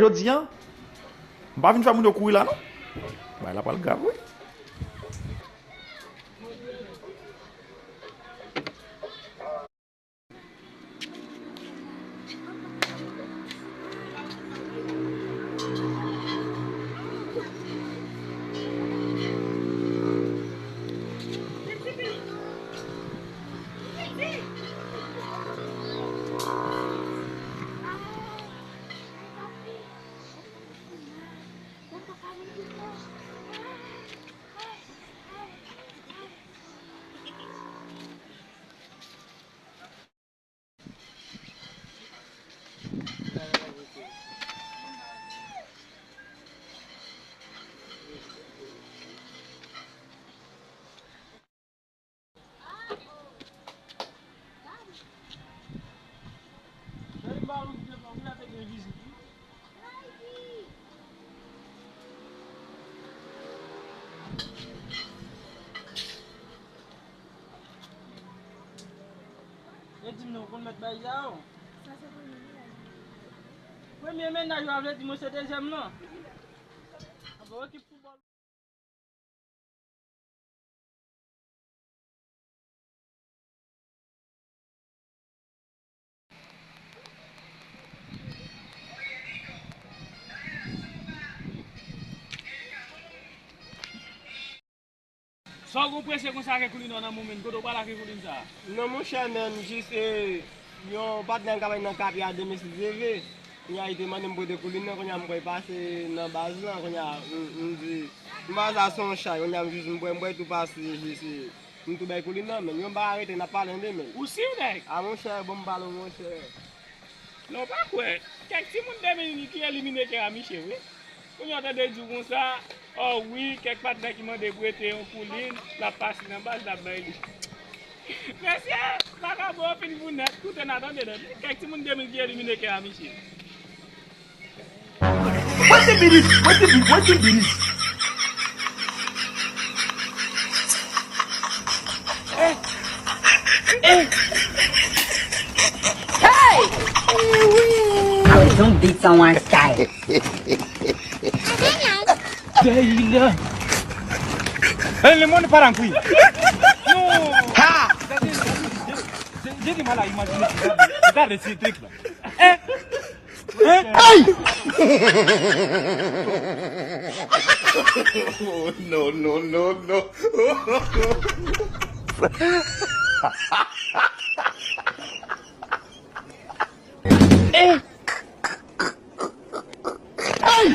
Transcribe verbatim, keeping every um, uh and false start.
Jodi a, m pa vin fè moun yo kouri la, non. Bagay la pral grav, wi. Yo di m non, ou konn mèt bay sa yo? Sa se premye mennaj. Premye mennaj ou a vle di mwen se dezyèm lan? Anben, ekip foutbòl. Sa w gon prese konsa avèk koulin nan men w, men kote w pral ak koulin sa a? Non, monchè, men jis, e, yon patnè m k ap nan Kapi a demen si Dye vle. Kounye a, li te mande m pote koulin nan, kounye a, m kwè l pase nan baz lan, kounye a, m, m di, m pa sa se yon chay, kounye a, m jis, m bwè, m bwè, tou pase, jis, e, m tou bay koulin nan, men yon bagay rete, n ap pale, men. Ou si w nèg? A, monchè, bon, m pale w, monchè. Non, w pa kwè. Kèk timoun de minit ki elimine kè a misye, wi. Kounye a w tande di w konsa, o wi, kèk patnè ki mande prete yon koulin, l ap pase nan baz, l ap bay li. Mesye, vakabon yo fin fou nèt, koute n a tande nèt. Kèk timoun de minit ki elimine kè a misye. Wetin bilis? Wetin bi-, wetin bilis? Hey! I will do this on one style. Dèyè li la. Eh, le monde part en couille. Non. Ha! Gade, gade, gade, gade mal a imajine. Gade, gade, se trik la. Eh! Hey! Oh, no, no, no, no. Eh! Hey!